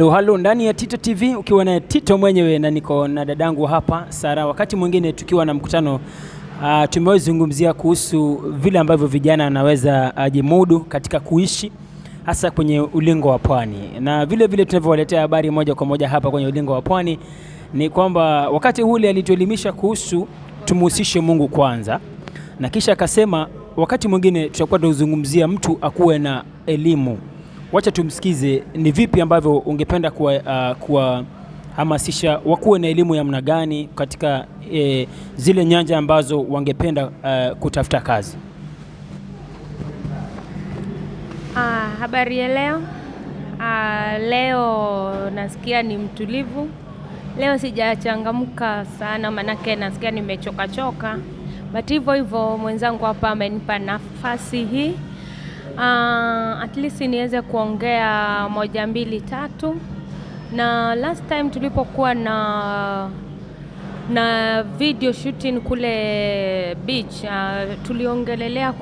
Halo ndani ya Tito TV ukiwa na Tito mwenyewe na niko na dadangu hapa Sara. Wakati mwingine tukiwa na mkutano tumewezungumzia kuhusu vile ambavyo vijana anaweza ajimudu katika kuishi hasa kwenye ulingo wa pwani, na vile vile tunavyowaletea habari moja kwa moja hapa kwenye ulingo wa pwani ni kwamba wakati ule alituelimisha kuhusu tumuhusishe Mungu kwanza, na kisha akasema wakati mwingine tutakuwa tunazungumzia mtu akuwe na elimu. Wacha tumsikize ni vipi ambavyo ungependa kuwahamasisha wakuwe na elimu ya mna gani katika zile nyanja ambazo wangependa kutafuta kazi. Habari ya leo. Leo nasikia ni mtulivu. Leo sijachangamka sana manake nasikia nimechoka choka. But hivyo hivyo mwenzangu hapa amenipa nafasi hii. At least niweze kuongea moja mbili tatu. Na last time tulipokuwa na video shooting kule beach, tuliongelelea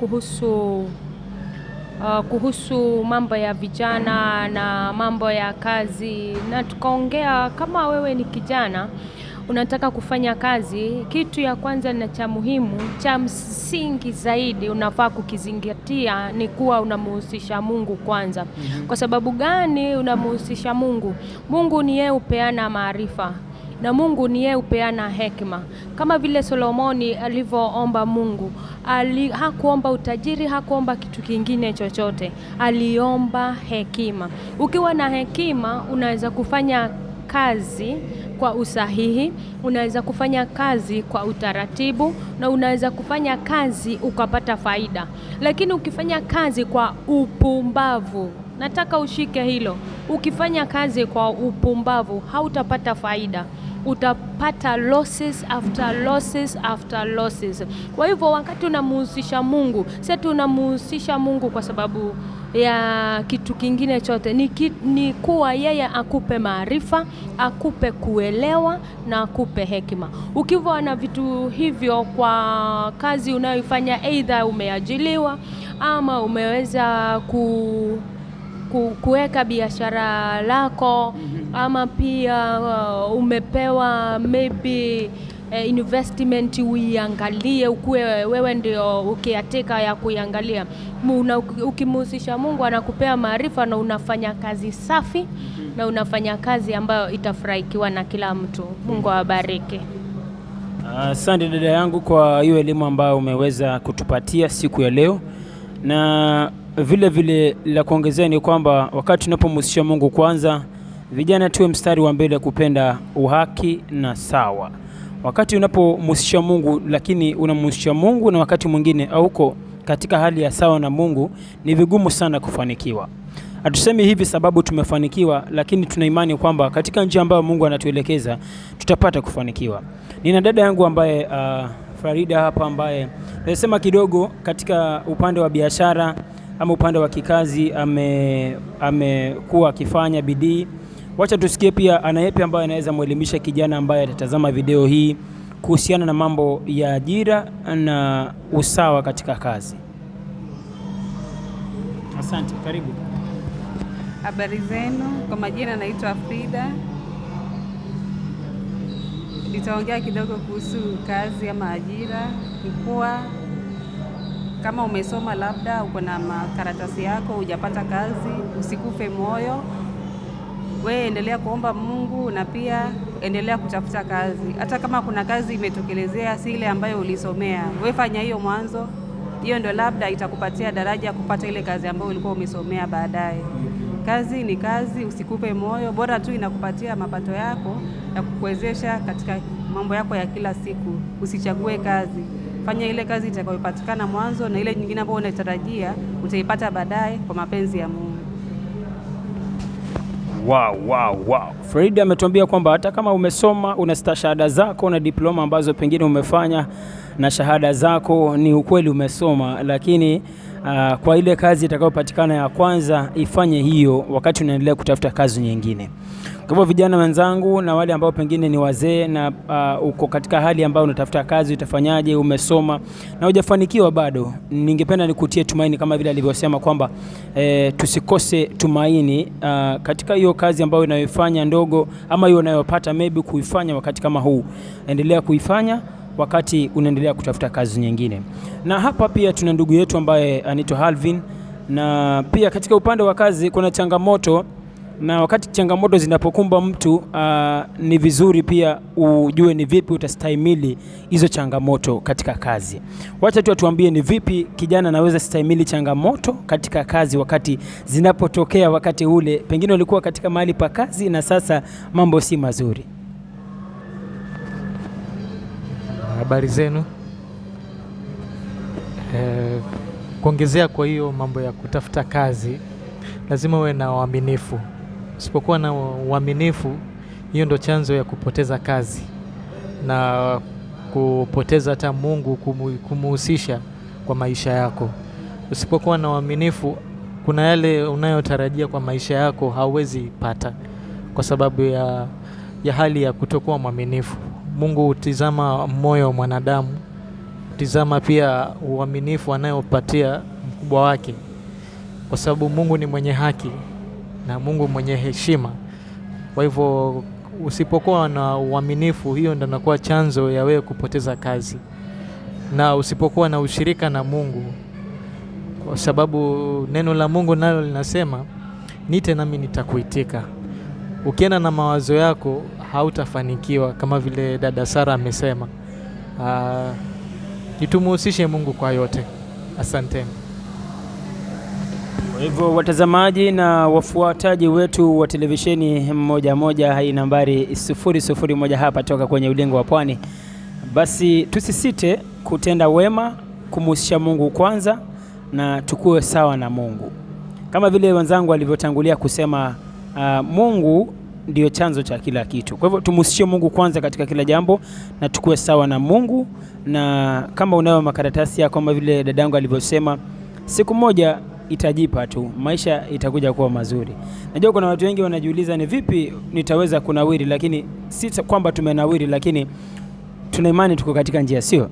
kuhusu mambo ya vijana na mambo ya kazi, na tukaongea kama wewe ni kijana unataka kufanya kazi, kitu ya kwanza na cha muhimu cha msingi zaidi unafaa kukizingatia ni kuwa unamuhusisha Mungu kwanza. Kwa sababu gani unamuhusisha Mungu? Mungu ni yeye hupeana maarifa na Mungu ni yeye hupeana hekima. Kama vile Solomoni alivyoomba Mungu, hakuomba utajiri, hakuomba kitu kingine chochote, aliomba hekima. Ukiwa na hekima unaweza kufanya kazi kwa usahihi, unaweza kufanya kazi kwa utaratibu, na unaweza kufanya kazi ukapata faida. Lakini ukifanya kazi kwa upumbavu, nataka ushike hilo, ukifanya kazi kwa upumbavu hautapata faida. Utapata losses after losses after losses. Kwa hivyo wakati unamuhusisha Mungu, si ati unamuhusisha Mungu kwa sababu ya kitu kingine chote, ni kuwa yeye akupe maarifa, akupe kuelewa na akupe hekima. Ukiwa na vitu hivyo kwa kazi unayoifanya, either umeajiliwa ama umeweza kuweka biashara lako, ama pia umepewa maybe investment uiangalie, ukuwe wewe ndio ukiatika ya kuiangalia. Ukimhusisha Mungu anakupea maarifa na unafanya kazi safi na unafanya kazi ambayo itafurahikiwa na kila mtu. Mungu awabariki. Asante dada yangu kwa hiyo elimu ambayo umeweza kutupatia siku ya leo, na vile vile la kuongezea ni kwamba wakati tunapomhusisha Mungu kwanza, vijana tuwe mstari wa mbele kupenda uhaki na sawa. Wakati unapomhusisha Mungu, lakini unamhusisha Mungu na wakati mwingine hauko katika hali ya sawa na Mungu, ni vigumu sana kufanikiwa. Hatusemi hivi sababu tumefanikiwa, lakini tuna imani kwamba katika njia ambayo Mungu anatuelekeza tutapata kufanikiwa. Nina dada yangu ambaye Farida hapa, ambaye nasema kidogo katika upande wa biashara ama upande wa kikazi amekuwa akifanya bidii. Wacha tusikie pia ana yapi ambayo anaweza mwelimisha kijana ambaye atatazama video hii kuhusiana na mambo ya ajira na usawa katika kazi. Asante, karibu. Habari zenu, kwa majina naitwa Frida. Nitaongea kidogo kuhusu kazi ama ajira. Ni kuwa kama umesoma labda uko na makaratasi yako hujapata kazi, usikufe moyo. We endelea kuomba Mungu na pia endelea kutafuta kazi. Hata kama kuna kazi imetokelezea si ile ambayo ulisomea, we fanya hiyo mwanzo. Hiyo ndio labda itakupatia daraja ya kupata ile kazi ambayo ulikuwa umesomea baadaye. Kazi ni kazi, usikufe moyo, bora tu inakupatia mapato yako ya kukuwezesha katika mambo yako ya kila siku. Usichague kazi, fanya ile kazi itakayopatikana mwanzo, na ile nyingine ambayo unatarajia utaipata baadaye kwa mapenzi ya Mungu. Wow. Frida ametuambia kwamba hata kama umesoma, una stashahada zako na diploma ambazo pengine umefanya na shahada zako, ni ukweli umesoma, lakini Kwa ile kazi itakayopatikana ya kwanza ifanye hiyo, wakati unaendelea kutafuta kazi nyingine. Kwa hivyo vijana wenzangu na wale ambao pengine ni wazee na uko katika hali ambayo unatafuta kazi, utafanyaje? Umesoma na hujafanikiwa bado, ningependa nikutie tumaini kama vile alivyosema kwamba tusikose tumaini katika hiyo kazi ambayo unayoifanya ndogo ama hiyo unayopata maybe kuifanya wakati kama huu, endelea kuifanya wakati unaendelea kutafuta kazi nyingine. Na hapa pia tuna ndugu yetu ambaye anaitwa Alvin, na pia katika upande wa kazi kuna changamoto, na wakati changamoto zinapokumba mtu ni vizuri pia ujue ni vipi utastahimili hizo changamoto katika kazi. Wacha tu atuambie ni vipi kijana anaweza stahimili changamoto katika kazi wakati zinapotokea, wakati ule pengine ulikuwa katika mahali pa kazi na sasa mambo si mazuri. Habari zenu. Kuongezea kwa hiyo mambo ya kutafuta kazi, lazima uwe na uaminifu. Usipokuwa na uaminifu, hiyo ndo chanzo ya kupoteza kazi na kupoteza hata Mungu kumuhusisha kwa maisha yako. Usipokuwa na uaminifu, kuna yale unayotarajia kwa maisha yako hauwezi pata kwa sababu ya hali ya kutokuwa mwaminifu. Mungu hutizama moyo wa mwanadamu, hutizama pia uaminifu anayopatia mkubwa wake, kwa sababu Mungu ni mwenye haki na Mungu mwenye heshima. Kwa hivyo usipokuwa na uaminifu, hiyo ndio inakuwa chanzo ya wewe kupoteza kazi. Na usipokuwa na ushirika na Mungu, kwa sababu neno la Mungu nalo linasema niite nami nitakuitika. Ukienda na mawazo yako hautafanikiwa, kama vile dada Sara amesema. Nitumuhusishe Mungu kwa yote. Asanteni. Kwa hivyo watazamaji na wafuataji wetu wa televisheni 11 hii nambari 001 hapa toka kwenye ulingo wa Pwani, basi tusisite kutenda wema, kumhusisha Mungu kwanza na tukue sawa na Mungu. Kama vile wenzangu walivyotangulia kusema, Mungu ndio chanzo cha kila kitu. Kwa hivyo tumhusishe Mungu kwanza katika kila jambo na tukue sawa na Mungu. Na kama unayo makaratasi yako kama vile dadangu alivyosema, siku moja itajipa tu, maisha itakuja kuwa mazuri. Najua kuna watu wengi wanajiuliza ni vipi nitaweza kunawiri, lakini si kwamba tumenawiri, lakini tuna imani tuko katika njia, sio?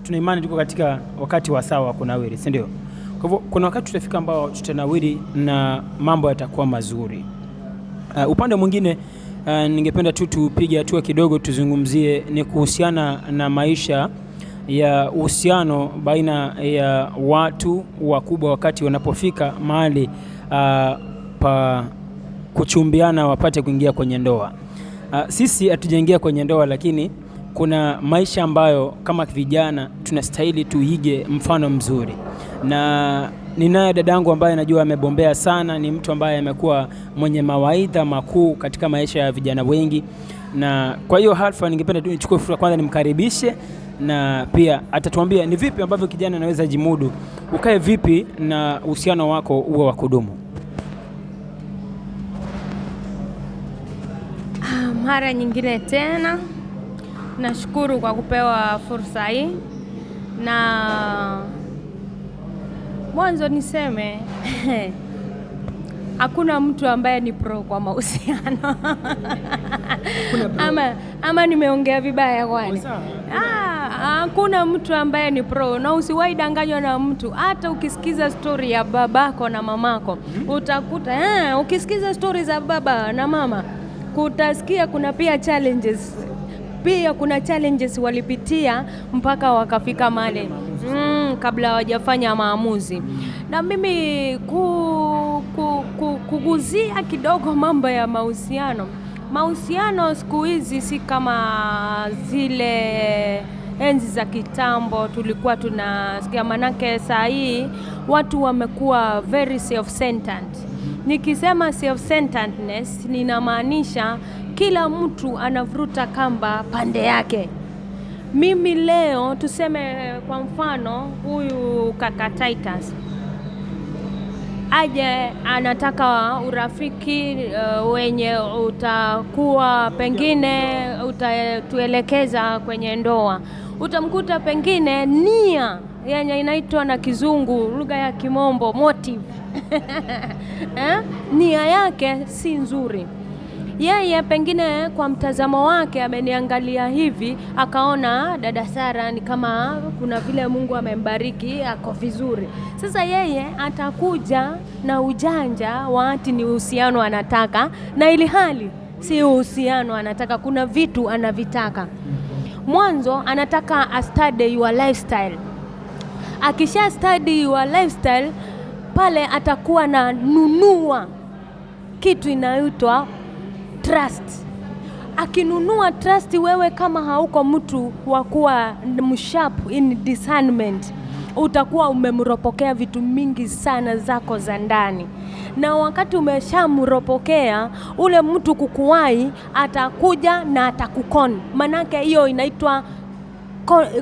Tuna imani tuko katika wakati wa sawa kunawiri, si ndio? Kwa hivyo kuna wakati tutafika ambao tutanawiri na mambo yatakuwa mazuri. Upande mwingine ningependa tu tupige hatua kidogo, tuzungumzie ni kuhusiana na maisha ya uhusiano baina ya watu wakubwa wakati wanapofika mahali pa kuchumbiana wapate kuingia kwenye ndoa. Sisi hatujaingia kwenye ndoa, lakini kuna maisha ambayo kama vijana tunastahili tuige mfano mzuri. Na ninaye dadangu ambaye najua amebombea sana, ni mtu ambaye amekuwa mwenye mawaidha makuu katika maisha ya vijana wengi. Na kwa hiyo Alpha, ningependa tu nichukue fursa kwanza nimkaribishe, na pia atatuambia ni vipi ambavyo kijana anaweza jimudu, ukae vipi na uhusiano wako uwe wa kudumu. Mara nyingine tena nashukuru kwa kupewa fursa hii, na mwanzo niseme hakuna mtu ambaye ni pro kwa mahusiano. Ama nimeongea vibaya kwani? Hakuna mtu ambaye ni pro, na usiwahi danganywa na mtu. Hata ukisikiza story ya babako na mamako utakuta ukisikiza story za baba na mama kutasikia kuna pia challenges. Pia kuna challenges walipitia mpaka wakafika mahali kabla hawajafanya maamuzi. Na mimi kuguzia kidogo mambo ya mahusiano. Mahusiano siku hizi si kama zile enzi za kitambo tulikuwa tunasikia, manake saa hii watu wamekuwa very self-centered. Nikisema self-centeredness ninamaanisha kila mtu anavuruta kamba pande yake. Mimi leo tuseme kwa mfano huyu kaka Titus aje anataka urafiki wenye utakuwa pengine utatuelekeza kwenye ndoa. Utamkuta pengine nia Yenye inaitwa na Kizungu, lugha ya Kimombo, motive. Eh? Nia yake si nzuri. Yeye pengine kwa mtazamo wake ameniangalia hivi akaona dada Sara ni kama kuna vile Mungu amembariki, ako vizuri. Sasa yeye atakuja na ujanja wa ati ni uhusiano anataka, na ili hali si uhusiano anataka, kuna vitu anavitaka. Mwanzo anataka a study your lifestyle. Akisha study your lifestyle, pale atakuwa na nunua kitu inaitwa trust. Akinunua trust, wewe kama hauko mtu wa kuwa msharp in discernment, utakuwa umemropokea vitu mingi sana zako za ndani, na wakati umeshamropokea ule mtu kukuwai, atakuja na atakukon. Manake hiyo inaitwa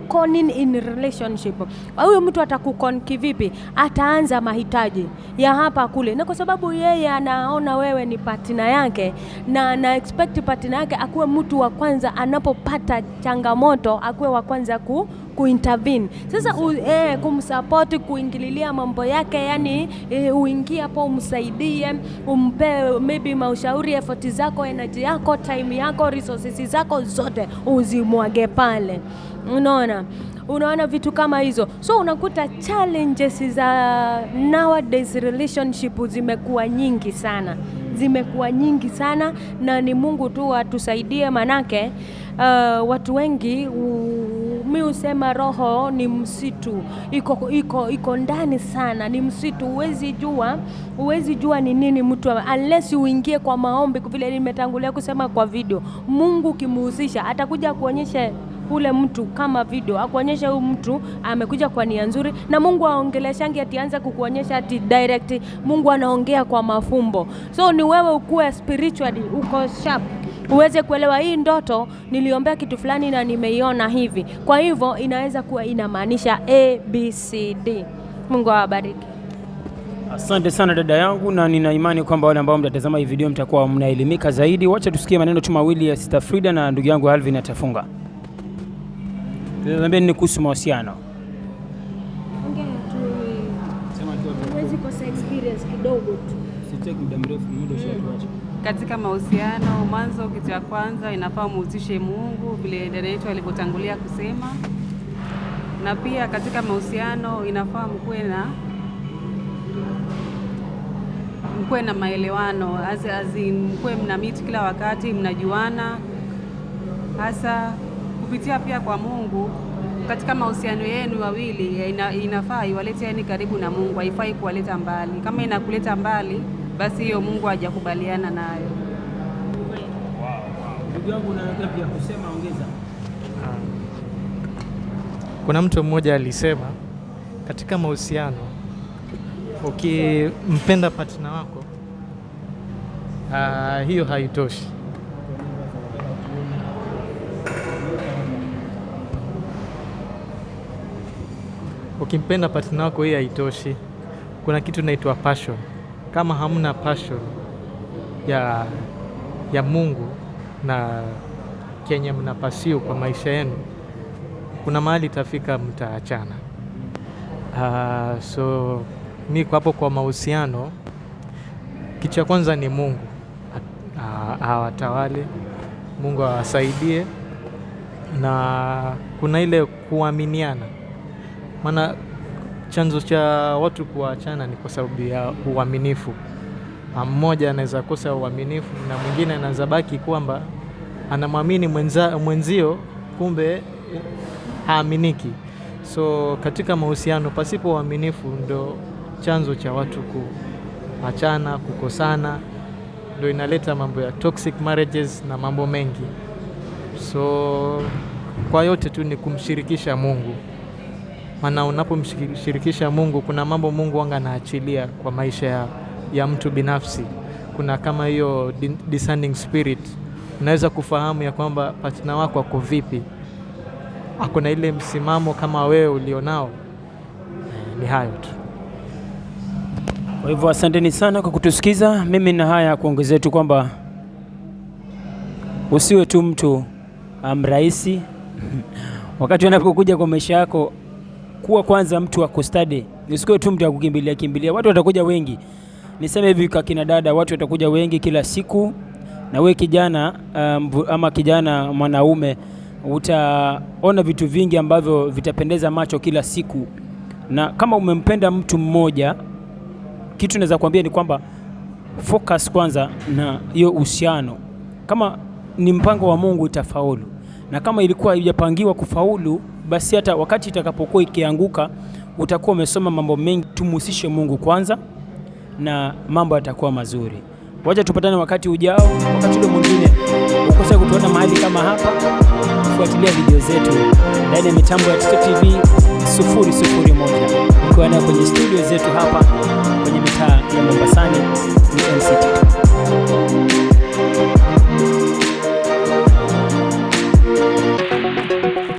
conning in relationship. Huyu mtu atakukon kivipi? Ataanza mahitaji ya hapa kule, na kwa sababu yeye anaona wewe ni partner yake na ana expect partner yake akuwe mtu wa kwanza anapopata changamoto, akuwe wa kwanza kuintervene. Sasa kumsupport, kuingililia mambo yake, yani uingie hapo umsaidie, umpe maybe maushauri, effort zako, energy yako, time yako, resources zako zote uzimwage pale. Unaona vitu kama hizo. So unakuta challenges za nowadays relationship zimekuwa nyingi sana, zimekuwa nyingi sana, na ni Mungu tu atusaidie, manake watu wengi mi husema roho ni msitu, iko ndani sana, ni msitu, huwezi jua ni nini mtu unless uingie kwa maombi, vile nimetangulia kusema kwa video. Mungu ukimuhusisha atakuja kuonyesha ule mtu kama video, akuonyesha huyu mtu amekuja kwa nia nzuri, na Mungu aongeleshangi atianza kukuonyesha ati direct. Mungu anaongea kwa mafumbo. So ni wewe ukuwe spiritually uko sharp, uweze kuelewa hii ndoto niliombea kitu fulani na nimeiona hivi, kwa hivyo inaweza kuwa inamaanisha A, B, C, D. Mungu awabariki. Asante sana dada yangu, na nina imani kwamba wale ambao mtatazama hii video mtakuwa mnaelimika zaidi. Wacha tusikie maneno tu mawili ya Sister Frida na ndugu yangu Alvin atafunga. Tunaambia nini kuhusu mahusiano? Ongea tu, huwezi kosa experience kidogo tu. Sitaki muda mrefu, muda ushatuacha. Katika mahusiano, mwanzo, kitu ya kwanza inafaa muhusishe Mungu vile dada yetu alivyotangulia kusema, na pia katika mahusiano inafaa mkuwe na maelewano, as in mkuwe mna meet kila wakati, mnajuana, hasa kupitia pia kwa Mungu. Katika mahusiano yenu wawili inafaa iwalete yani karibu na Mungu, haifai kuwaleta mbali. Kama inakuleta mbali, basi hiyo Mungu hajakubaliana nayo. Ndugu yangu, una yapi ya kusema? Ongeza. Kuna mtu mmoja alisema katika mahusiano ukimpenda partner wako hiyo haitoshi. Ukimpenda partner wako hiyo haitoshi. Kuna kitu inaitwa passion. Kama hamna passion ya Mungu na kenye mnapasiu kwa maisha yenu, kuna mahali itafika mtaachana. So mi kwa hapo kwa mahusiano, kitu cha kwanza ni Mungu awatawale, Mungu awasaidie, na kuna ile kuaminiana. Maana chanzo cha watu kuachana ni kwa sababu ya uaminifu. Mmoja anaweza kosa uaminifu na mwingine anaweza baki kwamba anamwamini mwenzio, kumbe haaminiki. So katika mahusiano pasipo uaminifu ndo chanzo cha watu kuachana, kukosana, ndo inaleta mambo ya toxic marriages na mambo mengi. So kwa yote tu ni kumshirikisha Mungu. Maana unapomshirikisha Mungu, kuna mambo Mungu anga anaachilia kwa maisha ya mtu binafsi. Kuna kama hiyo discerning spirit, unaweza kufahamu ya kwamba partner wako ako vipi, ako na ile msimamo kama wewe ulionao. Ni hayo tu. Kwa hivyo asanteni sana kwa kutusikiza. Mimi na haya kuongezea tu kwamba usiwe tu mtu mrahisi. Wakati unapokuja kwa maisha yako Kuwa kwanza mtu wa kustudy, usikuwe tu mtu wa kukimbilia kimbilia. Watu watakuja wengi, niseme hivi kwa kina dada, watu watakuja wengi kila siku, na we kijana ama kijana mwanaume utaona vitu vingi ambavyo vitapendeza macho kila siku, na kama umempenda mtu mmoja, kitu naweza kuambia ni kwamba focus kwanza na hiyo uhusiano. Kama ni mpango wa Mungu itafaulu, na kama ilikuwa haijapangiwa kufaulu, basi hata wakati itakapokuwa ikianguka utakuwa umesoma mambo mengi. Tumhusishe Mungu kwanza na mambo yatakuwa mazuri. Wacha tupatane wakati ujao, wakati ule mwingine. Ukose kutuona mahali kama hapa, fuatilia video zetu ndani ya mitambo ya Tito TV 001, ukiwa nayo kwenye studio zetu hapa.